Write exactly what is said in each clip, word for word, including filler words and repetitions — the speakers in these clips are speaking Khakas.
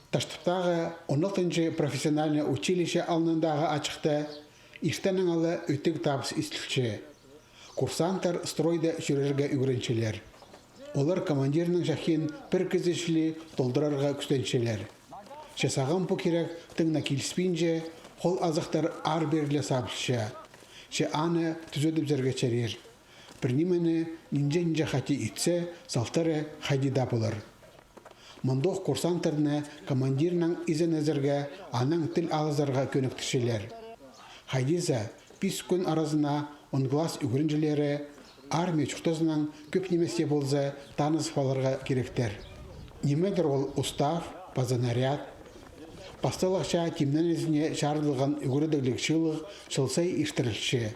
Таштыптағы он алтынҷы профессиональный училище алнындағы ачыхта иртеннең ала ӧтіг табыс истілче. Курсанттар стройда чӧрерге ӱгренчелер. Олар командирның чахин пір кізі чіли толдырарға кӱстенчелер. Че сағам пу кирек тың на киліспинче, хол азахтар аар-пеер ле сабылча. Че аны тӱзедібізерге чарир. Пір нимені нинҷе-нинҷе хати итсе, салтары хайди даа полар. Мындох курсанттарны командирнаң изеннезерге, анаң тіл алызарға кӧніктірчелер. Хайди за пис кӱн аразына он класс ӱгренҷілері армия чуртазынаң кӧп нимес тее полза танызып аларға киректер. Нимедір ол устав паза наряд. Пасталығ чаа тимненізіне чарыдылған ӱгредігліг чыылығ чыл сай иртірілче.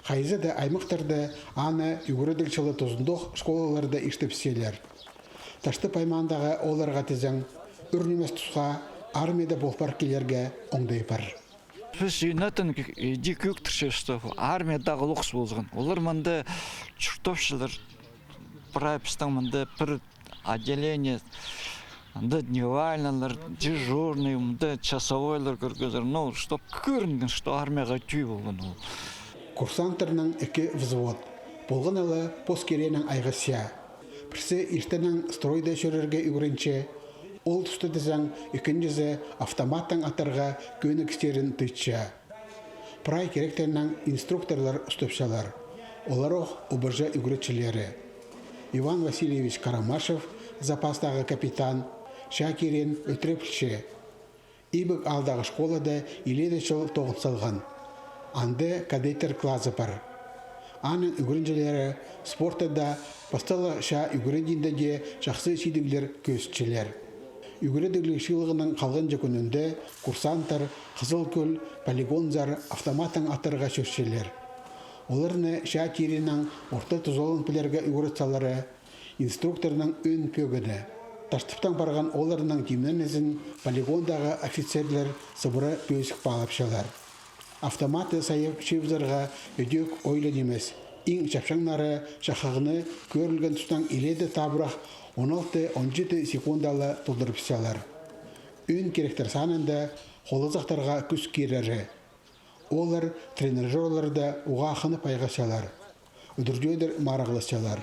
Хайзы даа аймахтарда аны ӱгредіг чылы тузындох школаларда иртібісчелер. Таштып аймаандағы ооларға тізең, ӱр нимес тусха армияда пол пар килерге оңдай пар. Піс ӱнетін иди кӧӧктірчебіс, что армиядағы лоқс ползын. Олар мында чуртапчалар, прай пістің мында пір отделение, мында дневальныйлар, дежурный, мында часовойлар кӧргезер. Ну, чтоб кӧрінген, что армияға тӧӧй полған ол. Курсанттарның ікі взвод. Полған ала пос киренең айғасча. Пірсі иртеннең стройда чӧрерге ӱгренче, ол туста тізең, ікінҷізі автоматтаң атарға кӧнігістерін тыытча. Прай киректернең инструкторлар устапчалар. Олар ох ОБЖ ӱгретчілері. Иван Васильевич Карамашев, запастағы капитан, чаа кирен ӧтіре пілче. Ибіг аалдағы школада илееде чыл тоғын салған. Анда кадеттер клазы пар. Аның ӱгренҷілері спортта даа, пасталығ чаа ӱгредиинде дее чахсы чидіглер кӧзітчелер. Ӱгредігліг чыылығның халғанҷы кӱнінде курсанттар Хызыл Кӧл полигонзар автоматтаң атарға чӧрчелер. Оларны чаа тирінең орта тузалығын пілерге ӱгрет салары инструкторның ӧӧн пӧгіні. Таштыптаң парған ооларның тимненізін полигондағы офицерлер сыбыра пӧзік паалапчалар. Автоматты сайып чыыбызарға ідӧк ойлан нимес. Иң чапчаңнары чахығны кӧрілген тустаң илееде табырах он алты-он читі секунда ла толдырыбысчалар. Ӧӧн киректер санында хол азахтарға кӱс кирері. Олар тренажёрларда уғаа хынып айғасчалар. Удур-тӧдір марығласчалар.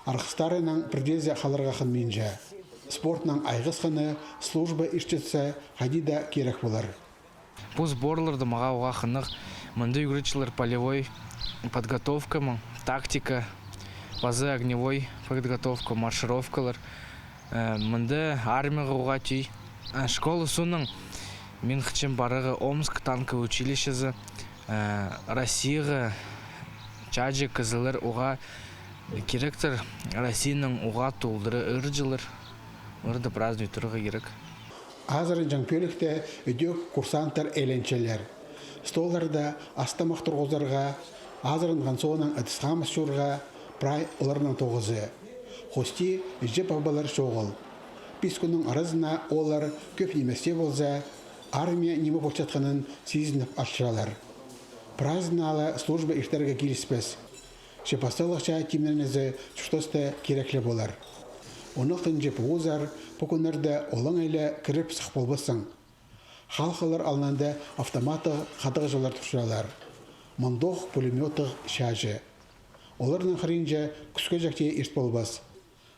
Арғыстарынаң пірдеезі халарға хынминча. Спортнаң айғасханы служба иртчетсе хайди даа кирек полар. Пу сборларда мағаа уғаа хынығ. Мында ӱгретчелер полевой подготовка, тактика, паза огневой подготовка, маршировкалар. Э, мында армияға уғаа тӧӧй. Э, школа соонаң мин хынчам парарға Омск танковый училищезі, э, Россияға чааҷы кізілер уғаа киректер, Россияның уғаа толдыра ыырҷылар. Оларды праздновать итчеге кирек. Азыранҷаң пӧлікте ідӧк курсанттар ээленчелер. Столларда ас-тамах турғызарға, азыранған соонаң ыдыс-хамыс чуурға прай оларның тоғызы. Хости іҷе-пабалар чоғыл. Пис кӱннің аразына олар кӧп нимес тее полза армия ниме полчатханын сизініп алчалар. Прайзына ла служба иртерге киліспес. Че пасталығ чаа тимненізі чуртаста кирек ле полар. Он алтынҷы ПУ-зар пу кӱннерде олаңай ла кіріп сых полбассың. Халхалар алнында автоматтығ хадағҷылар турчалар. Мындох пулемёттығ чааҷы. Оларның хыринҷа кӱскеҷек тее ирт полбас.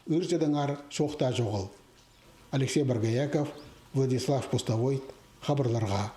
Ыырҷадаңар чоохтаа чоғыл. Алексей Боргояков, Владислав Пустовойт, хабарларға.